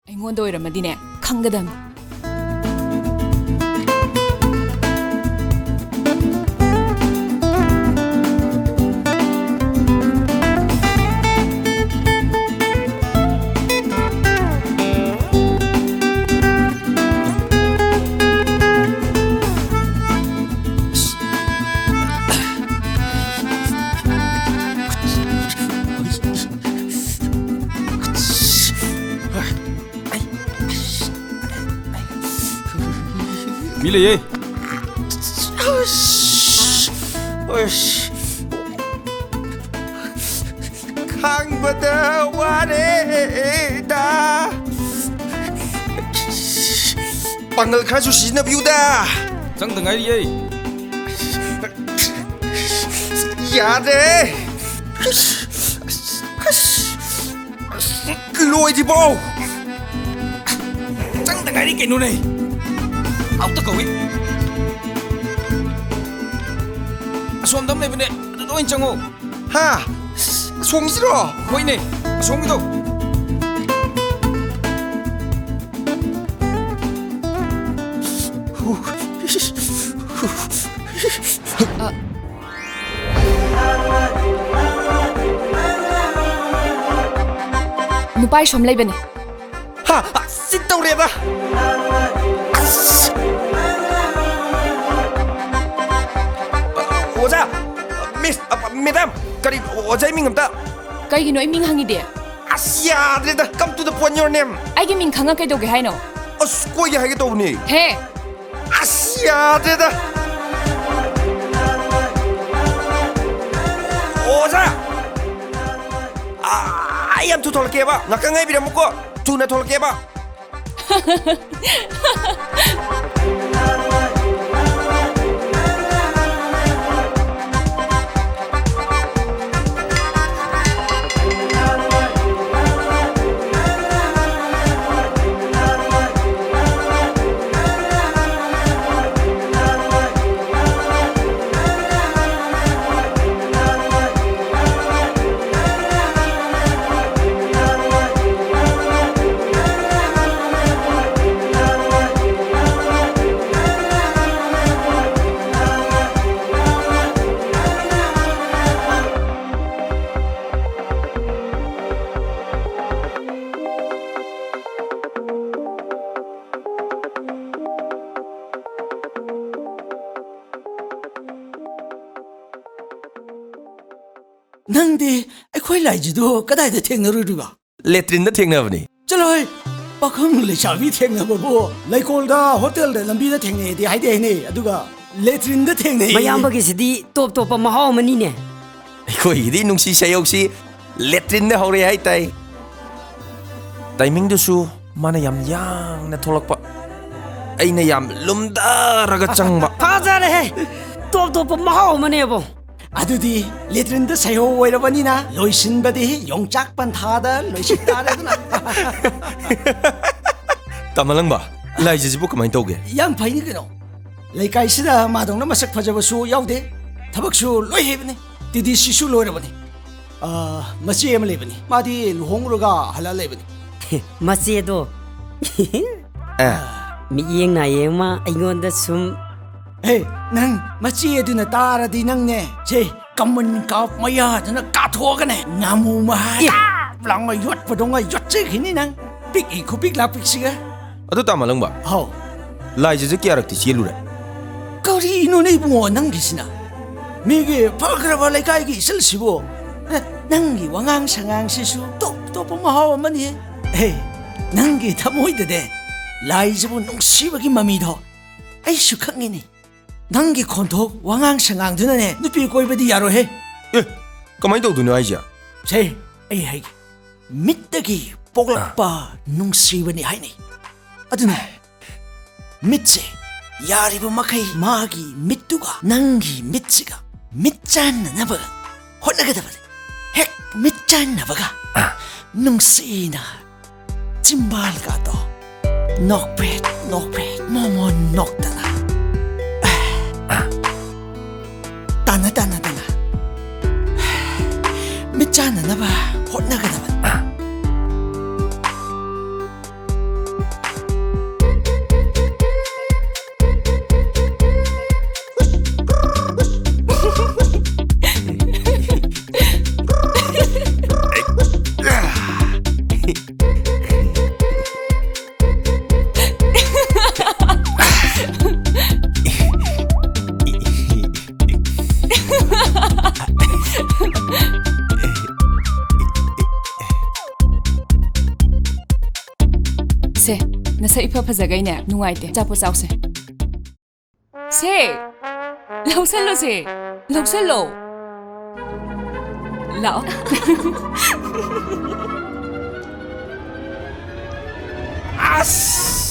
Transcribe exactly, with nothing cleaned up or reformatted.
ꯑꯩꯉꯣꯟꯗ ꯑꯣꯏꯔꯝꯃꯗꯤꯅꯦ, ꯈꯪꯒꯗꯕꯅꯤ꯫ ꯃꯤ ꯂꯩꯌꯦ꯫ ꯑꯁ, ꯑꯁ, ꯈꯥꯡꯕꯗ ꯋꯥꯔꯦꯗ꯫ ꯄꯥꯡꯒꯜ ꯈꯔꯁꯨ ꯁꯤꯖꯤꯟꯅꯕꯤꯌꯨꯗ꯫ ꯆꯪꯗ ꯉꯥꯏꯔꯤꯌꯦ꯫ ꯌꯥꯗ꯭ꯔꯦ꯫ ꯑꯁ, ꯂꯣꯏꯗ꯭ꯔꯤꯕꯣ? ꯆꯪꯗ ꯉꯥꯏꯔꯤ ꯀꯩꯅꯣꯅꯦ꯫ ꯑꯝꯇ ꯀꯧꯏ꯫ ꯑꯁꯣꯝꯗ ꯑꯃ ꯂꯩꯕꯅꯦ, ꯑꯗꯨꯗ ꯑꯣꯏꯅ ꯆꯪꯉꯣ꯫ ꯍꯥ? ꯑꯁꯣꯝꯒꯤꯁꯤꯔꯣ? ꯍꯣꯏꯅꯦ, ꯑꯁꯣꯝꯒꯤꯗꯣ꯫ ꯅꯨꯄꯥ ꯁꯣꯝ ꯂꯩꯕꯅꯦ꯫ ꯍꯥ? ꯁꯤ ꯇꯧꯔꯦꯗ꯫ ꯑꯁ! ꯑꯣꯖꯥ! ꯃꯤꯁ! ꯃꯦꯗꯥꯝ! ꯀꯔꯤ? ꯑꯣꯖꯥ ꯃꯤꯡ ꯑꯝꯇ꯫ ꯀꯩꯒꯤꯅꯣ ꯑꯩ ꯃꯤꯡ ꯍꯪꯉꯤꯗꯤ? ꯑꯁ, ꯌꯥꯗ꯭ꯔꯦꯗ꯫ Come to the point, your name. ꯑꯩꯒꯤ ꯃꯤꯡ ꯈꯪꯉ ꯀꯩꯗꯧꯒꯦ ꯍꯥꯏꯅꯣ? ꯑꯁ, ꯀꯣꯏꯒꯦ ꯍꯥꯏꯒꯦ ꯇꯧꯕꯅꯦ꯫ ꯍꯦ! ꯑꯁ, ꯌꯥꯗ꯭ꯔꯦꯗ꯫ ꯑꯣꯖꯥ! ꯑꯥ, ꯑꯩ ꯌꯥꯝ ꯊꯨ ꯊꯣꯛꯂꯛꯀꯦꯕ꯫ ꯉꯥꯛꯇꯪ ꯉꯥꯏꯕꯤꯔꯝꯃꯨꯀꯣ꯫ ꯊꯨꯅ ꯊꯣꯛꯂꯛꯀꯦꯕ꯫ ꯅꯪꯗꯤ ꯑꯩꯈꯣꯏ ꯂꯥꯏꯖꯗꯨ ꯀꯗꯥꯏꯗ ꯊꯦꯡꯅꯔꯨꯔꯤꯕ? ꯂꯦꯇ꯭ꯔꯤꯟꯗ ꯊꯦꯡꯅꯕꯅꯤ꯫ ꯆꯠꯂꯣꯍꯦ, ꯄꯥꯈꯪ ꯂꯩꯁꯥꯕꯤ ꯊꯦꯡꯅꯕꯕꯨ ꯂꯩꯀꯣꯜꯗ, ꯍꯣꯇꯦꯜꯗ, ꯂꯝꯕꯤꯗ ꯊꯦꯡꯅꯩꯗꯤ ꯍꯥꯏꯗꯤ ꯍꯥꯏꯅꯩ, ꯑꯗꯨꯒ ꯂꯦꯇ꯭ꯔꯤꯟꯗ ꯊꯦꯡꯅꯩ꯫ ꯃꯌꯥꯝꯕꯒꯤꯁꯤꯗꯤ ꯇꯣꯞ ꯇꯣꯞꯄ ꯃꯍꯥꯎ ꯑꯃꯅꯤꯅꯦ꯫ ꯑꯩꯈꯣꯏꯒꯤꯗꯤ ꯅꯨꯡꯁꯤ ꯁꯥꯏꯌꯧꯁꯤ ꯂꯦꯇ꯭ꯔꯤꯟꯗ ꯍꯧꯔꯦ ꯍꯥꯏ ꯇꯥꯏ꯫ ꯇꯥꯏꯃꯤꯡꯗꯨꯁꯨ ꯃꯥꯅ ꯌꯥꯝ ꯌꯥꯡꯅ ꯊꯣꯛꯂꯛꯄ, ꯑꯩꯅ ꯌꯥꯝ ꯂꯨꯝꯊꯔꯒ ꯆꯪꯕ꯫ ꯐꯖꯔꯦꯍꯦ! ꯇꯣꯞ ꯇꯣꯞꯄ ꯃꯍꯥꯎ ꯑꯃꯅꯦꯕꯣ꯫ ꯑꯗꯨꯗꯤ ꯂꯦꯇ꯭ꯔꯤꯟꯗ ꯁꯩꯍꯧ ꯑꯣꯏꯔꯕꯅꯤꯅ ꯂꯣꯏꯁꯤꯟꯕꯗꯤ ꯌꯣꯡꯆꯥꯛ ꯄꯟꯊꯥꯗ ꯂꯣꯏꯁꯤꯟ ꯇꯥꯔꯦꯗꯅ꯫ ꯇꯥꯃꯂꯪꯕ, ꯂꯥꯏꯖꯁꯤꯕꯨ ꯀꯃꯥꯏꯅ ꯇꯧꯒꯦ? ꯌꯥꯝ ꯐꯩꯅꯤ ꯀꯩꯅꯣ꯫ ꯂꯩꯀꯥꯏꯁꯤꯗ ꯃꯥꯗꯧꯅ ꯃꯁꯛ ꯐꯖꯕꯁꯨ ꯌꯥꯎꯗꯦ꯫ ꯊꯕꯛꯁꯨ ꯂꯣꯏ ꯍꯩꯕꯅꯤ꯫ ꯇꯤ ꯗꯤ ꯁꯤꯁꯨ ꯂꯣꯏꯔꯕꯅꯤ꯫ ꯑꯥ, ꯃꯆꯦ ꯑꯃ ꯂꯩꯕꯅꯤ꯫ ꯃꯥꯗꯤ ꯂꯨꯍꯣꯡꯂꯨꯔꯒ ꯍꯜꯂꯛꯑ ꯂꯩꯕꯅꯤ꯫ ꯃꯆꯦꯗꯣ ꯑꯦ꯫ ꯃꯤꯠꯌꯦꯡ ꯅꯥꯌꯦꯡ ꯑꯃ ꯑꯩꯉꯣꯟꯗ ꯁꯨꯝ꯫ ꯍꯦ, ꯅꯪ ꯃꯆꯦ ꯑꯗꯨꯅ ꯇꯥꯔꯗꯤ ꯅꯪꯅꯦ, ꯁꯦ, ꯀꯃꯟ ꯀꯥꯞ ꯃꯌꯥꯗꯨꯅ ꯀꯥꯊꯣꯛꯑꯒꯅꯦ, ꯉꯥꯃꯨ ꯃꯍꯥ ꯑꯦ꯫ ꯂꯥꯡꯃ ꯌꯣꯠꯄꯗꯧꯅ ꯌꯣꯠꯆꯈꯤꯅꯤ ꯅꯪ꯫ ꯄꯤꯛꯏ ꯈꯨꯄꯤꯛ ꯂꯥꯄꯤꯛꯁꯤꯒ꯫ ꯑꯗꯨ ꯇꯥꯃꯂꯪꯕ, ꯍꯥꯎ꯫ ꯂꯥꯏꯖꯁꯦ ꯀꯌꯥꯔꯛꯇꯤ ꯆꯦꯜꯂꯨꯔꯦ? ꯀꯔꯤꯅꯣꯅꯦ ꯏꯕꯨꯡꯉꯣ ꯅꯪꯒꯤꯁꯤꯅ? ꯃꯤꯒꯤ ꯐꯈ꯭ꯔꯕ ꯂꯩꯀꯥꯏꯒꯤ ꯏꯆꯜꯁꯤꯕꯨ, ꯑꯦ, ꯅꯪꯒꯤ ꯋꯥꯉꯥꯡ ꯁꯉꯥꯡꯁꯤꯁꯨ ꯇꯣꯞ ꯇꯣꯞꯄ ꯃꯍꯥꯎ ꯑꯃꯅꯤ꯫ ꯑꯦ, ꯅꯪꯒꯤ ꯊꯃꯣꯏꯗꯅꯦ ꯂꯥꯏꯖꯕꯨ ꯅꯨꯡꯁꯤꯕꯒꯤ ꯃꯃꯤꯗꯣ ꯑꯩꯁꯨ ꯈꯪꯉꯤꯅꯦ꯫ ꯅꯪꯒꯤ ꯈꯣꯟꯊꯣꯛ ꯋꯥꯉꯥꯡ ꯁꯉꯥꯡꯗꯨꯅꯅꯦ ꯅꯨꯄꯤ ꯀꯣꯏꯕꯗꯤ ꯌꯥꯔꯣꯏꯍꯦ꯫ ꯑꯦ, ꯀꯃꯥꯏꯅ ꯇꯧꯗꯣꯏꯅꯣ ꯍꯥꯏꯁꯦ? ꯁꯦ, ꯑꯩ ꯍꯥꯏꯒꯦ꯫ ꯃꯤꯠꯇꯒꯤ ꯄꯣꯛꯂꯛꯄ ꯅꯨꯡꯁꯤꯕꯅꯤ ꯍꯥꯏꯅꯩ꯫ ꯑꯗꯨꯅ ꯃꯤꯠꯁꯦ ꯌꯥꯔꯤꯕ ꯃꯈꯩ ꯃꯥꯒꯤ ꯃꯤꯠꯇꯨꯒ ꯅꯪꯒꯤ ꯃꯤꯠꯁꯤꯒ ꯃꯤꯠ ꯆꯥꯟꯅꯅꯕ ꯍꯣꯠꯅꯒꯗꯕꯅꯤ꯫ ꯍꯦꯛ ꯃꯤꯠ ꯆꯥꯟꯅꯕꯒ ꯅꯨꯡꯁꯤꯅ ꯆꯤꯝꯕꯥꯜꯒꯗꯣ ꯅꯣꯛꯐꯦꯠ ꯅꯣꯛꯐꯦꯠ ꯃꯣꯃꯣꯟ ꯅꯣꯛꯇꯅ, ꯇꯥꯟꯅ ꯇꯥꯟꯅꯗꯅ ꯃꯤꯠ ꯆꯥꯟꯅꯅꯕ ꯍꯣꯠꯅꯒꯗꯕꯅꯤ꯫ ꯏꯐ ꯐꯖꯒꯩꯅꯦ꯫ ꯅꯨꯡꯉꯥꯏꯇꯦ꯫ ꯑꯆꯥꯄꯣꯠ ꯆꯥꯎꯁꯦ꯫ ꯁꯦ, ꯂꯧꯁꯜꯂꯣ ꯁꯦ꯫ ꯂꯧꯁꯜꯂꯣ꯫ ꯂꯥꯛꯑꯣ꯫ ꯑꯁ!